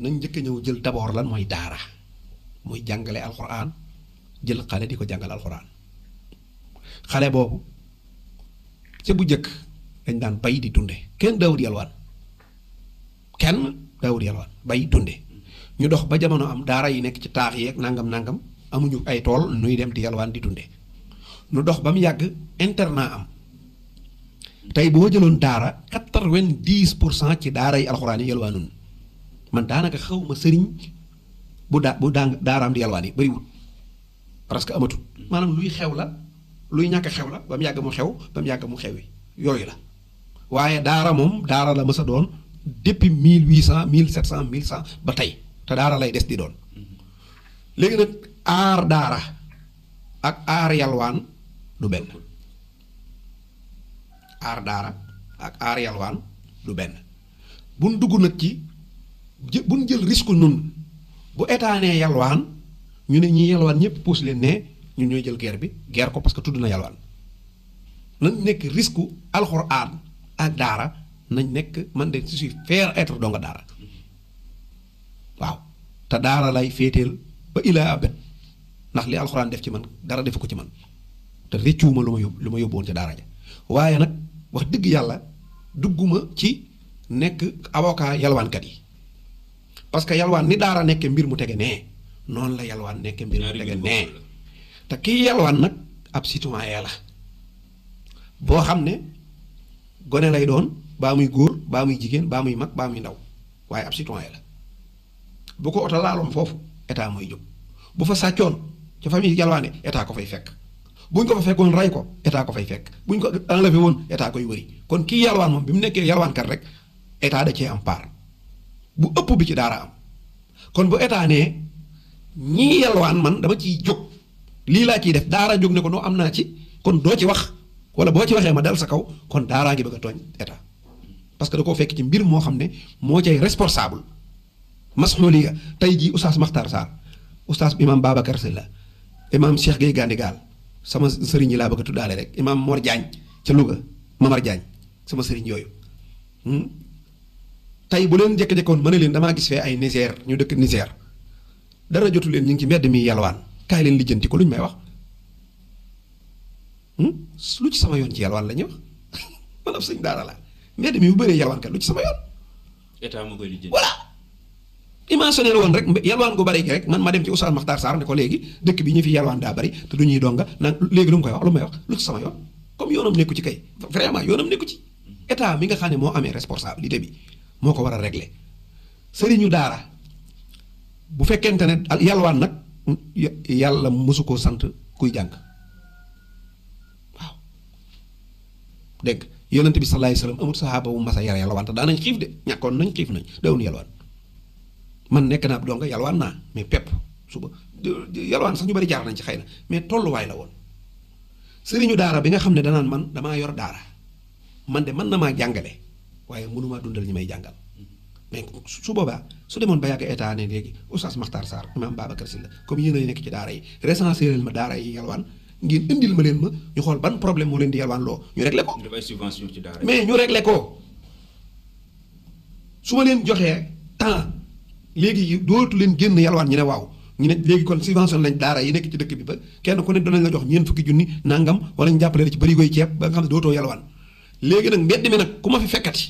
nañ njëkk a ñëw jël d'abord lan mooy daara muy jàngale alxuraan jël xale di ko jàngal alxuraan xale boobu ca bu njëkk dañ daan bay di dunde kenn daawut yalwaan bay dunde ñu dox ba jamono am daara yi nekk ci taax yeeg nangam amuñu ay tool nuy dem di yalwaan di dunde ñu dox ba mu yàgg internat am tey boo jëloon daara 90% ci daara yi alxuraan yi yalwaanun man daanaka xaw ma sëriñ bu daaraam di yalwaan yi bariwul parce que amatul maanaam luy xew la luy ñàkk xew la ba mu yàgg mu xew ba mu yàgg mu xewi yooyu la waaye daara moom daara la mës a doon depuis 1800 1700 1100 ba tey te daara lay des di doon léegi nag aar daara ak aar yalwaan du benn aar daara ak aar yalwaan du benn buñ dugg nag ci buñ jël risque nun bu état nee yalwaan ñu ne ñi yalwaan ñëpp puus leen ne ñun ñooy jël guerre bi guerre ko parce que tudd na yalwaan nañ nekk risque alxuraan ak daara nañ nekk man de je suis fier être donga daara waaw te daara lay féeteel ba ilaa abet ndax li alxuraan def ci man dara defu ko ci man te réccuwuma lu ma yóbbuwoon ca daara ja waaye nag wax dëgg yàlla dugguma ci nekk avocat yalwaankat yi parce que yalwaan ni daara nekke mbir mu tege nee noonu la yalwaan nekke mbir mu tege nee te kii yalwaan nag ab citoyen la boo xam ne gone lay doon baa muy góor baa muy jigéen baa muy mag baa muy ndaw waaye ab citoyen la bu ko oto laaloon foofu état mooy jóg bu fa sàccoon ca famille yalwaane état ko fay fekk buñ ko fa fekkoon ray ko état ko fay fekk buñ ko enlevé woon état koy wëri kon kii yalwaan moom bi mu nekkee yalwaankat rek état da cee am part bu ëpp bi ci daara am kon bu état nee ñii yalwaan man dama ciy jóg lii laa ciy def daara jóg ne ko noo am naa ci kon doo ci wax wala boo ci waxee ma dal sa kaw kon daaraa ngi bëgg a tooñ état parce que da koo fekk ci mbir moo xam ne moo cay responsable mas'uliya tey jii oustaz Makhtar Sarr oustaz imam Babacar Sylla imam Cheikh Gueye Gandigal sama sëriñ yi laa bëgg a tuddaale rek imam Mor Diagne ca Louga Mamar Diagne sama sëriñ yooyu tey bu leen jekk-jekkoon mën a leen damaa gis fee ay Niger ñu dëkk Niger dara jotu leen ñu ngi ci mbedd mi yalwaan kaay leen lijjanti ko lu ñu may wax lu ci sama yoon ci yalwaan la ñuy wax man ab sëñ daara la mbedd mi bu bëree yalwaan kat lu ci sama yoon. état moo koy lijjanti. voilà imaginer woon rek yalwaan gu bëri gi rek man ma dem ci Oustaz Makhtar Sarr ne ko léegi dëkk bi ñu fi yalwaan daa bëri te du ñuy donga naan léegi lu mu koy wax lu may wax lu ci sama yoon comme yoonam nekku ci kay vraiment yoonam nekku ci état mi nga xam ne moo amee responsabilité bi moo ko war a régler sëriñu daara bu fekkente ne yalwaan nag yàlla mosu koo sant kuy jàng. dégg yonent bi sallallahu alayhi wasallam amul saxaaba bu mas a yar yalwaan te daanañ xiif de ñàkkoon nañ xiif nañ dawun yalwaan man nekk naa donga yalwaan naa mais pepp suba yalwaan sax ñu bari jaar nañ ci xëy na mais tolluwaay la woon sëriñu daara bi nga xam ne danaan man damaa yor daara man de mën na maa jàngale waaye mënumaa dundal ñi may jàngal mais su boobaa su demoon ba yàgg état ne léegi oustaz Makhtar Sarr imam Babacar Sylla comme yéen a nekk ci daara yi recensé ma daara yi yalwaan ngeen indil ma leen ma ñu xool ban problème moo leen di yalwaan loo ñu réglé ko. def ay subvention ci daara mais ñu réglé ko su ma leen joxee temps léegi dootu leen génn yalwaan ñu ne waaw ñu ne léegi kon subvention lañ daara yi nekk ci dëkk bi ba kenn ku ne danañ la jox ñeent fukki junni nangam wala ñu jàppale la ci bëri koy ceeb ba nga xam ne dootoo yalwaan léegi nag mbedd mi nag ku ma fi fekkati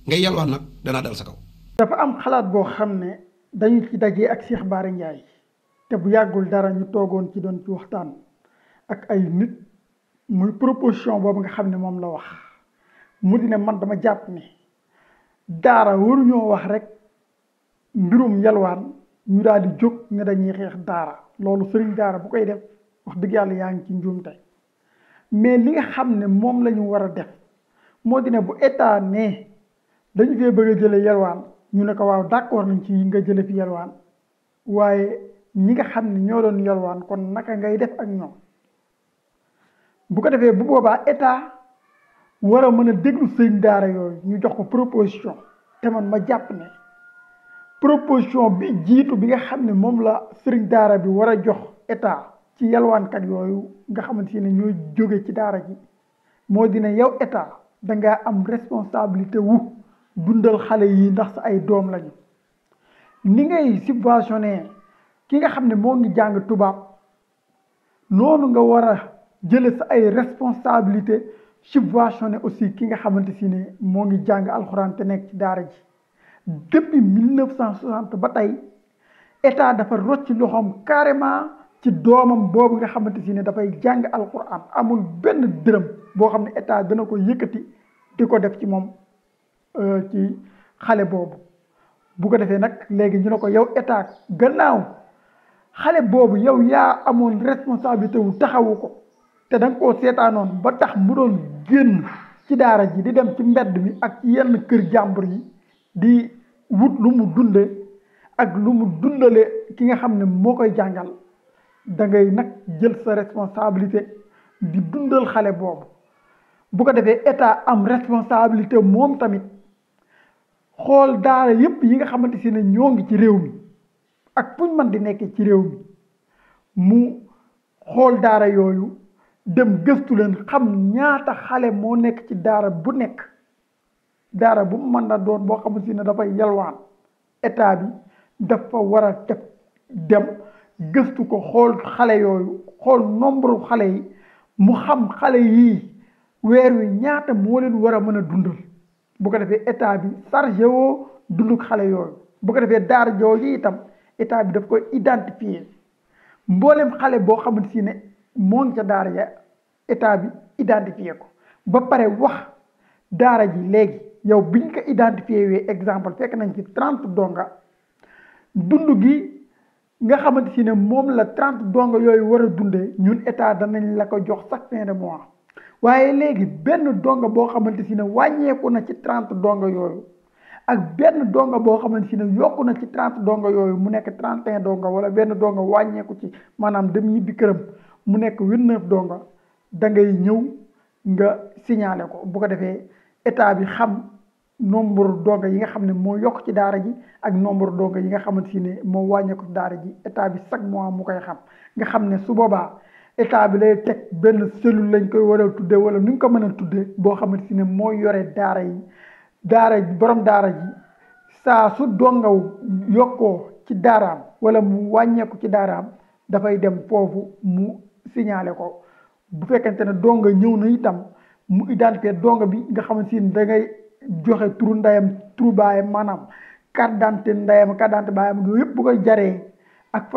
ngay yalwaan nag danaa dal sa kaw. dafa am xalaat boo xam ne dañu ci dajee ak Cheikh Bara Ndiaye te bu yàggul dara ñu toogoon ci doon ci waxtaan. ak ay nit muy proposition boobu nga xam ne moom la wax mu di ne man dama jàpp ne daara waruñoo wax rek mbirum yalwaan ñu daal di jóg ne dañuy xeex daara loolu sëriñ daara bu koy def wax dëgg yàlla yaa ngi ci njuumte mais li nga xam ne moom la ñu war a def moo di ne bu état ne dañu fee bëgg a jële yalwaan ñu ne ko waaw d'accord nañ ci nga jële fi yalwaan waaye ñi nga xam ne ñoo doon yalwaan kon naka ngay def ak ñoom bu ko defee bu boobaa état war a mën a déglu sëñ daara yooyu ñu jox ko proposition te man ma jàpp ne proposition bi jiitu bi nga xam ne moom la sëriñ daara bi war a jox état ci yalwaankat yooyu nga xamante ne ñooy jóge ci daara ji moo dina yow état dangaa am responsabilité wu dundal xale yi ndax sa ay doom lañu ni ngay subventionné ki nga xam ne moo ngi jàng tubaab noonu nga war a jële sa ay responsabilité subventionné aussi ki nga xamante si ne moo ngi jàng alxuraan te nekk ci daara ji depuis 1960 ba tey état dafa rocc loxoom carrément ci doomam boobu nga xamante si ne dafay jàng alxuraan amul benn dërëm boo xam ne état dana ko yëkkati di ko def ci moom ci xale boobu bu ko defee nag léegi ñu ne ko yow état gannaaw xale boobu yow yaa amoon responsabilité wu taxawu ko te da nga koo seetaanoon ba tax mu doon génn ci daara ji di dem ci mbedd mi ak ci yenn kër jàmbur yi di wut lu mu dunde ak lu mu dundale ki nga xam ne moo koy jàngal da ngay nag jël sa responsabilité di dundal xale boobu bu ko defee état am responsabilité moom tamit xool daara yépp yi nga xamante si ne ñoo ngi ci réew mi ak fuñ mën di nekkee ci réew mi mu xool daara yooyu dem gëstu leen xam ñaata xale moo nekk ci daara bu nekk daara bu mu mën na doon boo xamante si ne dafay yalwaan état bi dafa war a dem gëstu ko xool xale yooyu xool nombre xale yi mu xam xale yii weer wi ñaata moo leen war a mën a dundal bu ko defee état bi chargé woo dunduk xale yooyu bu ko defee daara jooju itam état bi daf koy identifier mboolem xale boo xamante si ne moo ngi ca daara ja état bi identifier ko ba pare wax daara ji léegi yow biñ ko identifier wee exemple fekk nañ ci 30 donga dund gi nga xamante si ne moom la 30 donga yooyu war a dundee ñun état danañ la ko jox chaque fin de mois waaye léegi benn donga boo xamante si ne wàññeeku na ci 30 donga yooyu ak benn donga boo xamante si ne yokku na ci 30 donga yooyu mu nekk 31 donga wala benn donga wàññeeku ci maanaam dem ñibbi këram mu nekk 29 donga da ngay ñëw nga signalé ko bu ko defee état bi xam nombre donga yi nga xam ne moo yokk ci daara ji ak nombre donga yi nga xamante si ne moo wàññeeku ci daara ji état bi chaque mois mu koy xam nga xam ne su boobaa état bi lay teg benn cellule lañ koy war a tuddee wala nu ñu ko mën a tuddee boo xamante si ne moo yore daara yi daara borom daara ji saa su dongaw yokkoo ci daaraam wala mu wàññeeku ci daaraam dafay dem foofu mu signalé ko bu fekkente ne donga ñëw na itam mu identifier donga bi nga xamante ni da ngay joxe turu ndeyam turu baayam maanaam carte d'identité ndeyam carte d'identité baayam yooyu yëpp bu ko jaree ak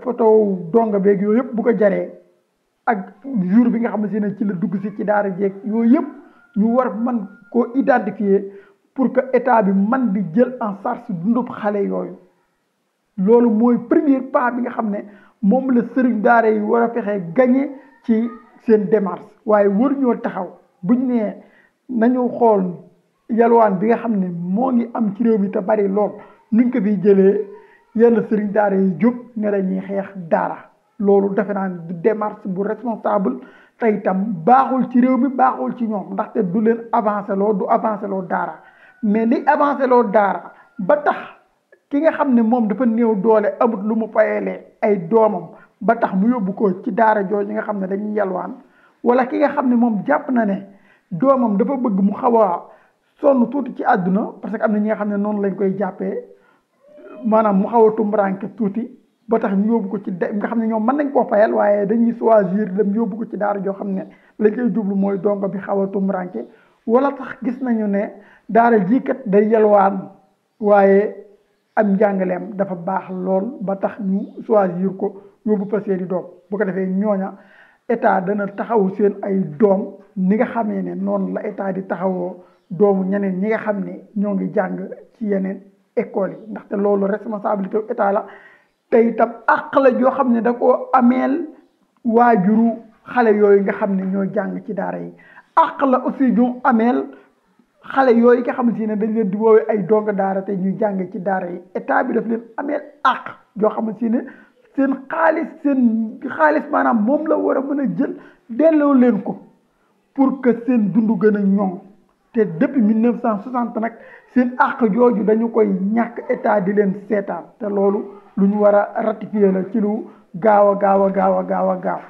photo donga beeg yooyu yëpp bu ko jaree ak jour bi nga xamante ne ci la dugg si ci daara jeeg yooyu yëpp ñu war man koo identifier pour que état bi man di jël en charge dundub xale yooyu loolu mooy premier pas bi nga xam ne moom la sëriñ daara yi war a fexe gagné ci seen démarche waaye waruñoo taxaw buñ nee nañu xool yalwaan bi nga xam ne moo ngi am ci réew mi te bari lool nuñ ko fiy jëlee yenn sëriñ daara yi jóg ne dañuy xeex daara loolu defe naa du démarche bu responsable te itam baaxul ci réew mi baaxul ci ñoom ndaxte du leen avancé loo du avancé loo daara mais li avancé loo daara ba tax ki nga xam ne moom dafa néew doole amut lu mu fayelee ay doomam ba tax mu yóbbu ko ci daara jooju nga xam ne dañuy yalwaan wala ki nga xam ne moom jàpp na ne doomam dafa bëgg mu xaw a sonn tuuti ci àdduna parce que am na ñi nga xam ne noonu lañ koy jàppee maanaam mu xaw a tumuraanke tuuti ba tax ñu yóbbu ko ci nga xam ne ñoom mën nañ koo fayal waaye dañuy choisir dem yóbbu ko ci daara joo xam ne lañ koy jublu mooy dongo bi xaw a tumuraanke wala tax gis nañu ne daara jiikat day yalwaan waaye am njàngaleem dafa baax lool ba tax ñu choisir ko yóbbu fa seeni doom bu ko defee ñooña état dana taxaw seen ay doom ni nga xamee ne noonu la état di taxawoo doomu ñeneen ñi nga xam ne ñoo ngi jàng ci yeneen école yi ndaxte loolu responsabilité état la te itam àq la joo xam ne da koo ameel waajuru xale yooyu nga xam ne ñoo jàng ci daara yi àq la aussi ñu ameel xale yooyu nga xamante ne dañ leen di woowee ay donga daara te ñuy jàng ci daara yi état bi daf leen ameel àq joo xamante ne seen xaalis maanaam moom la war a mën a jël delloo leen ko pour que seen dund gën a ñoŋ te depuis 1960 nag seen àq jooju dañu koy ñàkk état di leen seetaan te loolu lu ñu war a ratifier la ci lu gaaw a gaaw